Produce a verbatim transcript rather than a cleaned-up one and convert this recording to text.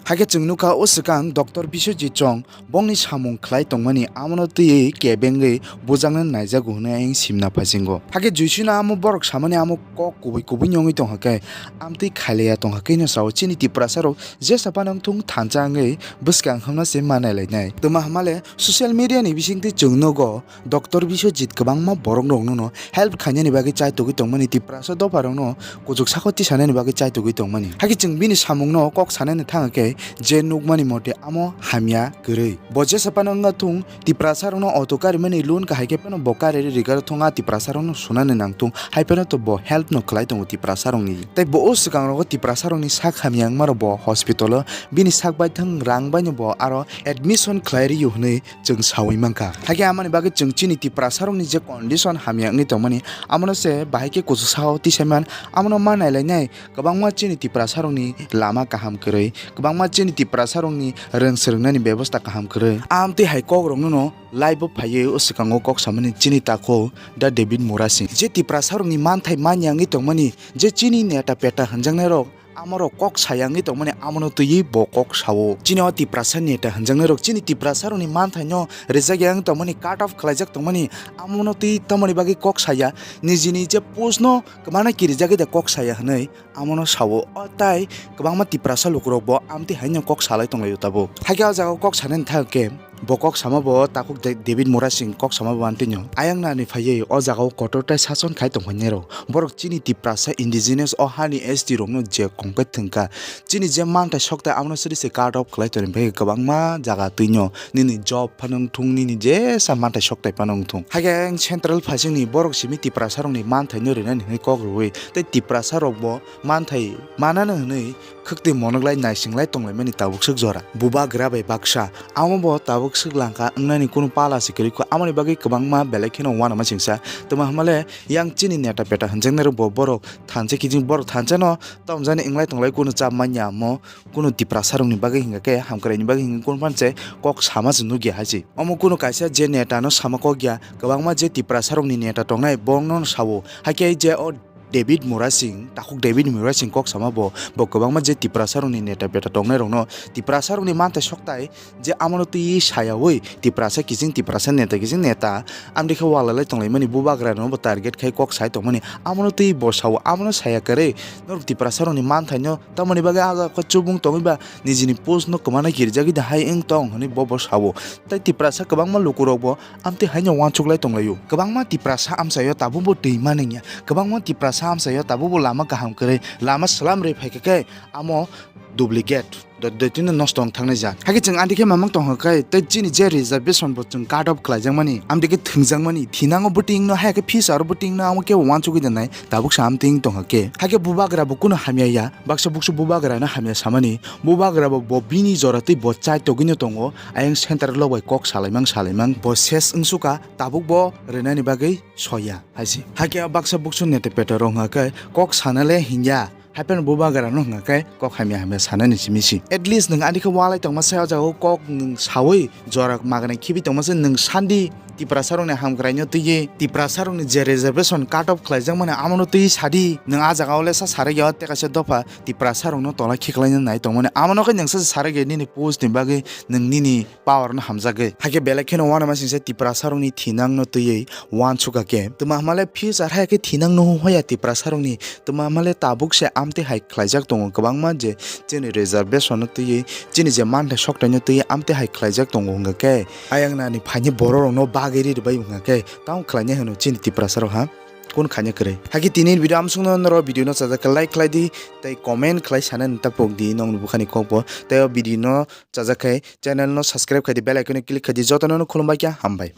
Hakhe chwng nukha o swkang Doctor Biswajit Chong bongni samung khlai tongmani amono twiwi kebengwi bujaknani naijago hwnwi ayang simna phasingo. Hakhe Juisino amo borok samani amo kok kubui kubui wngwi tongkha khe amtwi khailaiya tongkha khe no sao chini Tiprasarok jesa phano wngthung thansa wngwi bwskang hwnma se ma nailainai. Twma hwnmale social media ni bisingtwi chwng nugo Doctor Biswajit kwbangma borok rokno no help khainani bagwi chaitogwi tongmani Tiprasa dopha rokno kuchuk sako tisanani bagwi chaitogwi tongmani. Hakhe chwng bini samungno kok sanani thangkhe je nukmani mote amo hamya kwrwi. Bo jesa phano wngya thung Tiprasa rokno auto karimani loan kahai khe phano bo kari rigaro thung a Tiprasa rokno sunani nang thung hai phano to bo help no khlai tongo Tiprasa rokni. Tei bo o swkang rogo Tiprasa rokni sak hamya wngma rok bo hospital o bini sak baithang rang baino bo aro admission khlai rio hwnwi chwng saui mankha. Hakhe amoni bagwi chwng chini Tiprasarokni je condition hamya wngwi tongmani, amono se bahai khe kuchuk sao tisaiman, amono ma nailainai kwbangma chini Tiprasarokni lama kaham kwrwi, kwbangma chini Tiprasarokni rwng swrwngnani bebosta kaham kwrwi. Amtwi hai kokrokno no live o phaiwi o swkango kok samani chini takhuk Da David Murasing. Je Tiprasarokni manthai manya wngwi tongmani, je chini neta peta hwnjaknairok, amorok kok saya wngwi tongmani amono twiwi bo kok sao. Chini o Tiprasa neta hwnjaknairok chini Tiprasarokni manthaino rijak ya wngwi tongmani, cut off khlaijak tongmani, amono twi tamoni bagwi kok saya, nijini je post no kwmana kirijagwi da kok saya hwnwi amono sao. O tai kwbangma Tiprasa lukurok bo amtwi haino kok salai tonglaio tabuk. Hakhe o jaga o kok sanani thang khe, bo kok sama bo takhuk De-, David Murasing kok sama bo amtwino ayang nani phaiwi o jaga o kotor tai sason khai tongphainai rok. Borok chini Tiprasa indigenous o hani S T rokno je kongkhe thwngkha. Chini je manthai sokthai abono siri se cut off khlai toni bagwi kwbangma jaga twino nini job phano wngthung, nini jesa manthai sokthai phano wngthung. Hakhe ayang central phaisingni borok simi Tiprasa rokni manthaino rinani hwnwi kok rwui tei Tiprasa rokbo manthai manano hwnwi khwktwi monoklai naisinglai tonglaimani tabuk swk jora. Bubagra bai baksa, amo bo tabuk swk langkha wngnani kunu pala se kwrwi kho, amoni bagwi kwbangma belai kheno uanama singsa. Twma hwnmale yang chini neta peta hwnjaknairok bo borok thansa kijing borok thansano tamjani wnglai tonglai kunu cha manya amo kunu Tiprasarokni bagwi hingkha khe hamkraini bagwi hingkha kunu phan se kok sama se nukya hai se. Omo kunu kaisa je netano sama kok ya, kwbangma je Tiprasarokni neta tongnai bongno sao. Hakhe je o David Murasing, takhuk David Murasing kok sama bo, bo kwbangma je Tiprasarokni neta peta tongnairokno, Tiprasarokni manthai sokthai je amono twi sayaui Tiprasa kiching, Tiprasa neta kiching neta, amtwi khe walai lai tonglaimani, bubagrano bo target khai kok sai tongmani, amono twi bo sao, amono saya kwrwi norok Tiprasarokni manthaino tamoni bagwi ah jagao chubung tongwi ba nijini post no kwmana kirijagwi da hai wng tong hwnwi bo bo sao. Tei Tiprasa kwbangma lukurok bo amtwi haino uansuklai tonglaio. Kwbangma Tiprasa amchaio tabukbo twi manwngya. Kwbangma Tiprasa amchaio tabukbo lama kaham kwrwi, lama swlam rwi phaikha khe amo duplicate. Do-, dotino nosto wng thangnai jak. Hakhe chwng amtwi khe mamang tongkha khe tei chini je reservation bo chwng cut off khlaijakmani, amtwi khe thwngjakmani, thinango bwtwingno, hai khe future o bwtwingno amo khe uansugwi donai, tabuk sa amtwi wng tongkha khe. Hakhe bubagra bo kunu hamya ya, baksa buksu bubagrano hamya samani, bubagra bo, bo bini jora twi bo chai togwino tongo, ayang central rok bai kok salaimang salaimang, bo ses wngsuka, tabuk bo rwnani bagwi soya, hai se. Hakhe baksa buksu neta peta rok hwnkha khe kok sana le hinya, hai phano bubagra no hwnkha khe kok hamya hamya sanani simi si. At least nwng ani khe walai tongma se o jaga o kok nwng saui jora magwnai khibi tongma se nwng sandi Tiprasa rokni hamkrai no twiwi Tiprasa rokni je reservation cut off khlaijak mani amo no twiwi sadi nwng a jaga o le sa sarik ya o tei kaisa dopha Tiprasa rok no tola khiklai nai tongmani amo no khe nwng sa sarik ya nini post ni bagwi nwng nini power no hamjagwi. Hakhe belai kheno uanama singsa Tiprasa rokni thinang no twiwi uansukha khe. Twma hwnmale future hai khe thinang no hoya Tiprasa rokni. Twma hwnmale tabuk se amtwi hai khlaijak tongo kwbangma je chini reservation no twiwi chini je manthai sokthai no twiwi amtwi hai khlaijak tongo hwnkha khe. Ayang nani phaini borok rok no bagwi ri rwbai hwnkha khe tamo khlainai hwno chini Tiprasa rok ha. Kun khaina kwrwi. Hakhe tini video amsukno norok video no chajak khe like khlai di tei comment khlai sanani ta pok di nokni bukhani kokbo tei o video no chajak khe channel no subscribe khai di, bell icon no click khai di, jotono no khulumbai kha, hambai.